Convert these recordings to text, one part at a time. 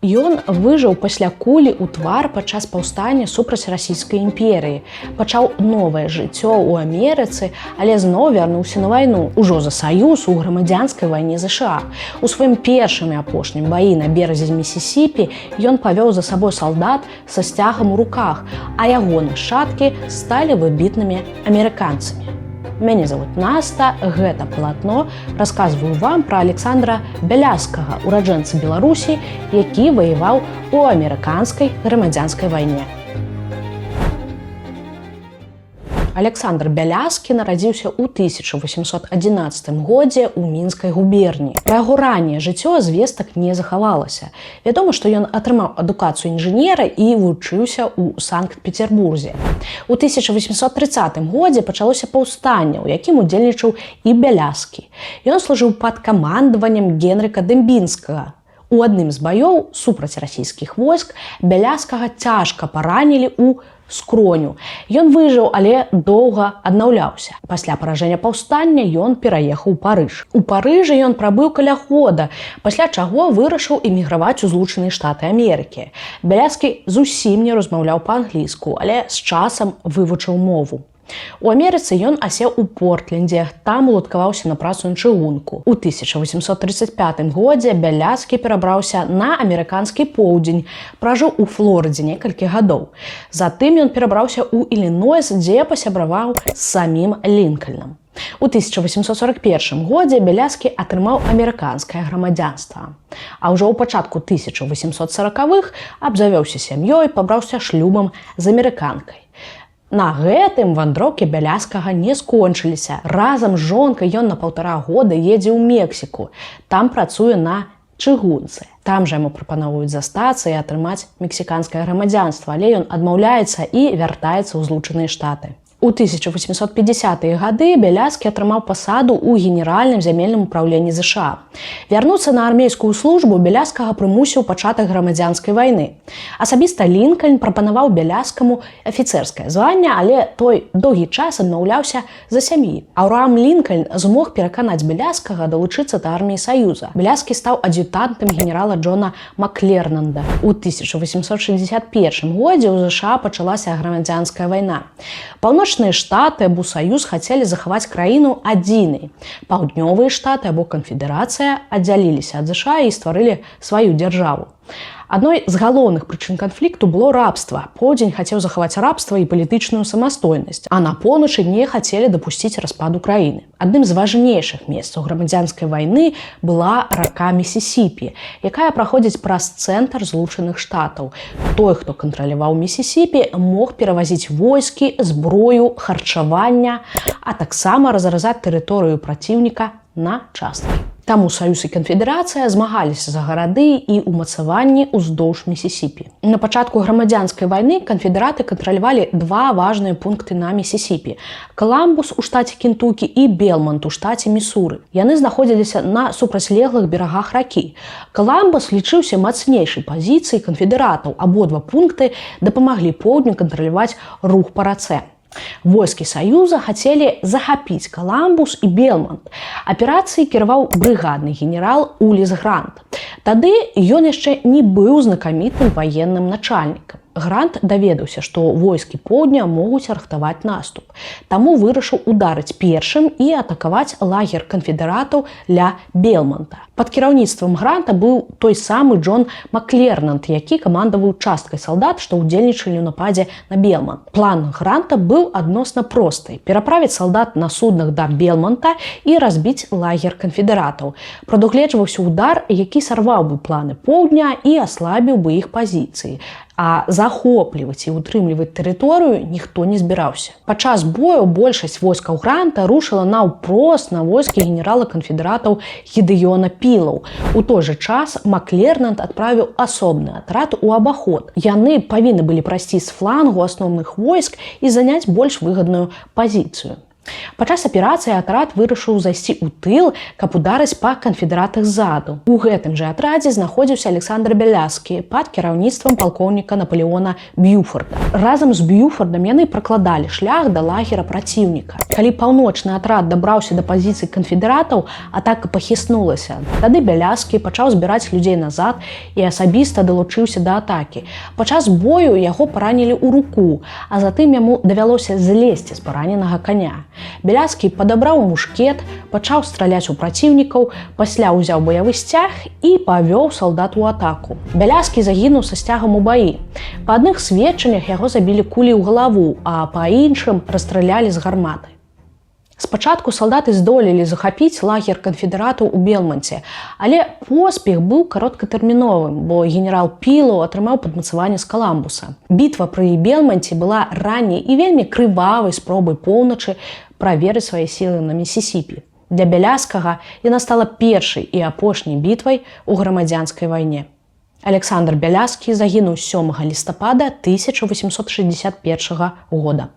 Ён выжыў пасля кулі ў твар падчас паўстання супраць Расійскай імперыі. Пачаў новае жыццё ў Амерыцы, але зноў вярнуўся на вайну, ужо за Саюз у грамадзянскай вайне ЗША. У сваім першым і апошнім баі на беразе Місісіпі ён павёў за сабой салдат са сцягам у руках, а яго нашчадкі сталі выбітнымі амерыканцамі. Мяне зовут Наста, гэта «Палатно». Расказваю вам пра Александра Бяляскага, ураджэнца Беларусі, які ваяваў у амерыканскай грамадзянскай вайне. Александр Бяляскі нарадзіўся ў 1811 годзе ў Мінскай губерні. Пра яго ранняе жыццё звестак не захавалася. Вядома, што ён атрымаў адукацыю інжынера і вучыўся ў Санкт-Петербурзе. У 1830 годзе пачалося паўстанне, у якім удзельнічаў і Бяляскі. Ён служыў пад камандаваннем Генрыка Дэмбінскага. У адным з баёў супраць расійскіх войск Бяляскага цяжка паранілі ў скроню. Ён выжыў, але доўга аднаўляўся. Пасля паражэння паўстання ён пераехаў у Парыж. У Парыжы ён прабыў каля года, пасля чаго вырашыў эміграваць у Злучаныя Штаты Амерыкі. Бяляскі зусім не размаўляў па-англійску, але з часам вывучыў мову. У Амерыцы ён асеў у Портлендзе, там уладкаваўся на працу на чыгунку. У 1835 годзе Бяляскі перабраўся на амерыканскі поўдзень, пражыў у Флорыдзе некалькі гадоў. Затым ён перабраўся ў Ілінойс, дзе пасябраваў з самім Лінкальнам. У 1841 годзе Бяляскі атрымаў амерыканскае грамадзянства. А ўжо ў пачатку 1840-х абзавёўся сям'ёй, пабраўся шлюбам з амерыканкай. На гэтым вандроўкі Бяляскага не скончыліся. Разам з жонкай ён на паўтара года едзе ў Мексіку. Там працуе на чыгунцы. Там жа яму прапаноўваюць застацца і атрымаць мексіканскае грамадзянства, але ён адмаўляецца і вяртаецца ў Злучаныя Штаты. У 1850-е гады Бяляскі атрымаў пасаду ў генеральным зямельным управленні ЗША. Вярнуцца на армейскую службу Бяляскага прымусіў пачатак грамадзянскай вайны. Асабіста Лінкальн прапанаваў Бяляскаму афіцэрскае званне, але той доўгі час адмаўляўся з-за сям'і. Аўраам Лінкальн змог пераканаць Бяляскага далучыцца да арміі Саюза. Бяляскі стаў ад'ютантам генерала Джона Маклернанда. У 1861 годзе ў ЗША пачалася грамадзянская вайна. Паўночныя штаты або Саюз хацелі захаваць краіну адзінай. Паўднёвыя штаты або Канфедэрацыя аддзяліліся ад ЗША і стварылі сваю дзяржаву. Адной з галоўных прычын канфлікту было рабства. Поўдзень хацеў захаваць рабства і палітычную самастойнасць, а на поўначы не хацелі дапусціць распаду краіны. Адным з важнейшых месцаў грамадзянскай вайны была рака Місісіпі, якая праходзіць праз цэнтр Злучаных Штатаў. Той, хто кантраляваў Місісіпі, мог перавазіць войскі, зброю, харчавання, а таксама разразаць тэрыторыю праціўніка на часткі. Таму Саюз і Канфедэрацыя змагаліся за гарады і ўмацаванні ўздоўж Місісіпі. На пачатку грамадзянскай вайны канфедэраты кантралявалі два важныя пункты на Місісіпі: Каламбус у штаце Кентукі і Белмонт у штаце Місуры. Яны знаходзіліся на супрацьлеглых берагах ракі. Каламбус лічыўся мацнейшай пазіцыяй канфедэратаў. Абодва пункты дапамаглі поўдню кантраляваць рух па рацэ. Войскі Саюза хацелі захапіць Каламбус і Белмонт. Аперацыяй кіраваў брыгадны генерал Уліс Грант. Тады ён яшчэ не быў знакамітым ваенным начальнікам. Грант даведаўся, што войскі поўдня могуць рыхтаваць наступ. Таму вырашыў ударыць першым і атакаваць лагер канфедэратаў ля Белмонта. Пад кіраўніцтвам Гранта быў той самы Джон Маклернанд, які камандаваў часткай салдат, што ўдзельнічалі ў нападзе на Белмонт. План Гранта быў адносна просты: пераправіць салдат на суднах да Белмонта і разбіць лагер канфедэратаў. Прадугледжваўся удар, які сарваў бы планы поўдня і аслабіў бы іх пазіцыі. А захопліваць і ўтрымліваць тэрыторыю ніхто не збіраўся. Падчас бою большасць войскаў Гранта рушыла наўпрост на войскі генерала канфедэратаў Гідэона Пілаў. У той жа час Маклернанд адправіў асобны атрад у абаход. Яны павінны былі прайсці з флангу асноўных войск і заняць больш выгадную пазіцыю. Падчас аперацыі атрад вырашыў зайсці ў тыл, каб ударыць па канфедэратах ззаду. У гэтым жа атрадзе знаходзіўся Александр Бяляскі пад кіраўніцтвам палкоўніка Наполеона Б'юфорда. Разам з Б'юфордам яны пракладалі шлях да лагера праціўніка. Калі паўночны атрад дабраўся да пазіцый канфедэратаў, атака пахіснулася. Тады Бяляскі пачаў збіраць людзей назад і асабіста далучыўся да атакі. Падчас бою яго паранілі ў руку, а затым яму давялося злезці з параненага каня. Бяляскі падабраў мушкет, пачаў страляць у праціўнікаў, пасля ўзяў баявы сцяг і павёў салдат у атаку. Бяляскі загінуў са сцягам у баі. Па адных сведчаннях, яго забілі кулі ў галаву, а па іншым расстралялі з гарматы. Спачатку салдаты здолелі захапіць лагер канфедэратаў у Белманце, але поспех быў кароткатэрміновым, бо генерал Пілоў атрымаў падмацаванне з Каламбуса. Бітва пры Белманце была ранняй і вельмі крывавай спробай поўначы праверыць свае сілы на Місісіпі. Для Бяляскага яна стала першай і апошняй бітвай у грамадзянскай вайне. Александр Бяляскі загінуў 7 лістапада 1861 года.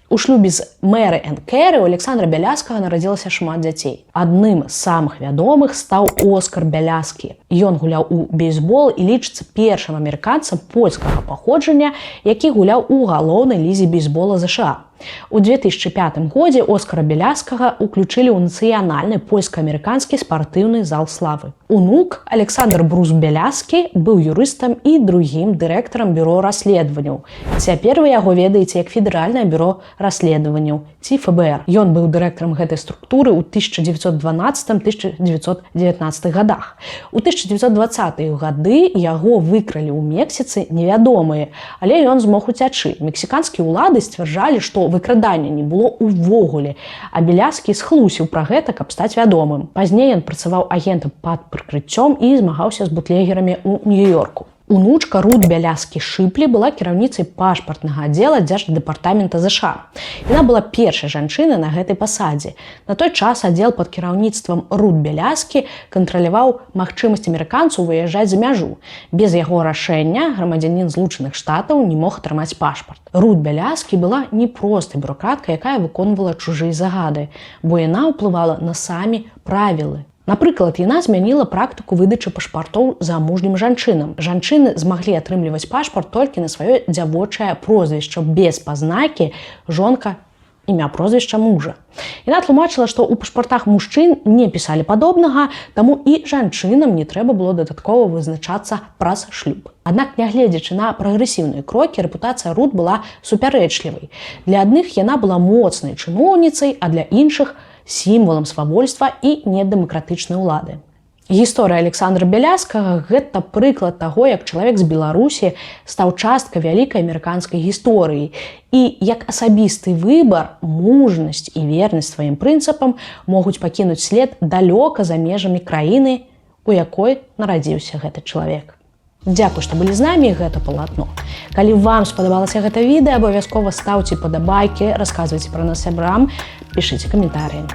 У шлюбе з Мэры Эн Кэры у Александра Бяляскага нарадзілася шмат дзяцей. Адным з самых вядомых стаў Оскар Бяляскі. Ён гуляў у бейсбол і лічыцца першым амерыканцам польскага паходжання, які гуляў у галоўнай лізе бейсбола ЗША. У 2005 годзе Оскара Бяляскага уключылі ў нацыянальны польска-амерыканскі спартыўны зал славы. Унук Александр Брус Бяляскі быў юрыстам і другім дырэктарам бюро расследаванняў. Цяпер вы яго ведаеце як Федэральнае бюро расследаванняў, ці ФБР. Ён быў дырэктарам гэтай структуры ў 1912-1919 годах. У 1920 гады яго выкралі ў Мексіцы невядомыя, але ён змог уцячы. Мексіканскія ўлады сцвярджалі, што выкрадання не было ўвогуле, а Беляскі схлусіў пра гэта, каб стаць вядомым. Пазней ён працаваў агентам пад прыкрыццём і змагаўся з бутлегерамі ў Нью-Йорку. Унучка Рут Бяляскі Шыплі была кіраўніцай пашпартнага аддзела Дзярждэпартамента ЗША. Яна была першай жанчынай на гэтай пасадзе. На той час аддзел пад кіраўніцтвам Рут Бяляскі кантраляваў магчымасць амерыканцаў выязджаць за мяжу. Без яго рашэння грамадзянін Злучаных Штатаў не мог атрымаць пашпарт. Рут Бяляскі была не простай бюрократкай, якая выконвала чужыя загады, бо яна ўплывала на самі правілы. Напрыклад, яна змяніла практыку выдачы пашпартоў замужнім жанчынам. Жанчыны змаглі атрымліваць пашпарт толькі на сваё дзявочае прозвішча без пазнакі жонка імя прозвішча мужа. Яна тлумачыла, што ў пашпартах мужчын не пісалі падобнага, таму і жанчынам не трэба было дадаткова вызначацца праз шлюб. Аднак, нягледзячы на прагрэсіўныя крокі, рэпутацыя Рут была супярэчлівай. Для адных яна была моцнай чыноўніцай, а для іншых сімвалам свавольства і недэмакратычнай улады. Гісторыя Александра Бяляскага — гэта прыклад таго, як чалавек з Беларусі стаў часткай вялікай амерыканскай гісторыі і як асабісты выбар, мужнасць і вернасць сваім прынцыпам могуць пакінуць след далёка за межамі краіны, у якой нарадзіўся гэты чалавек. Дзякуй, што былі з намі, гэта Палатно. Калі вам спадабалася гэта відэа, абавязкова стаўце падабайкі, расказвайце пра нас сябрам, пішыце каментарыі.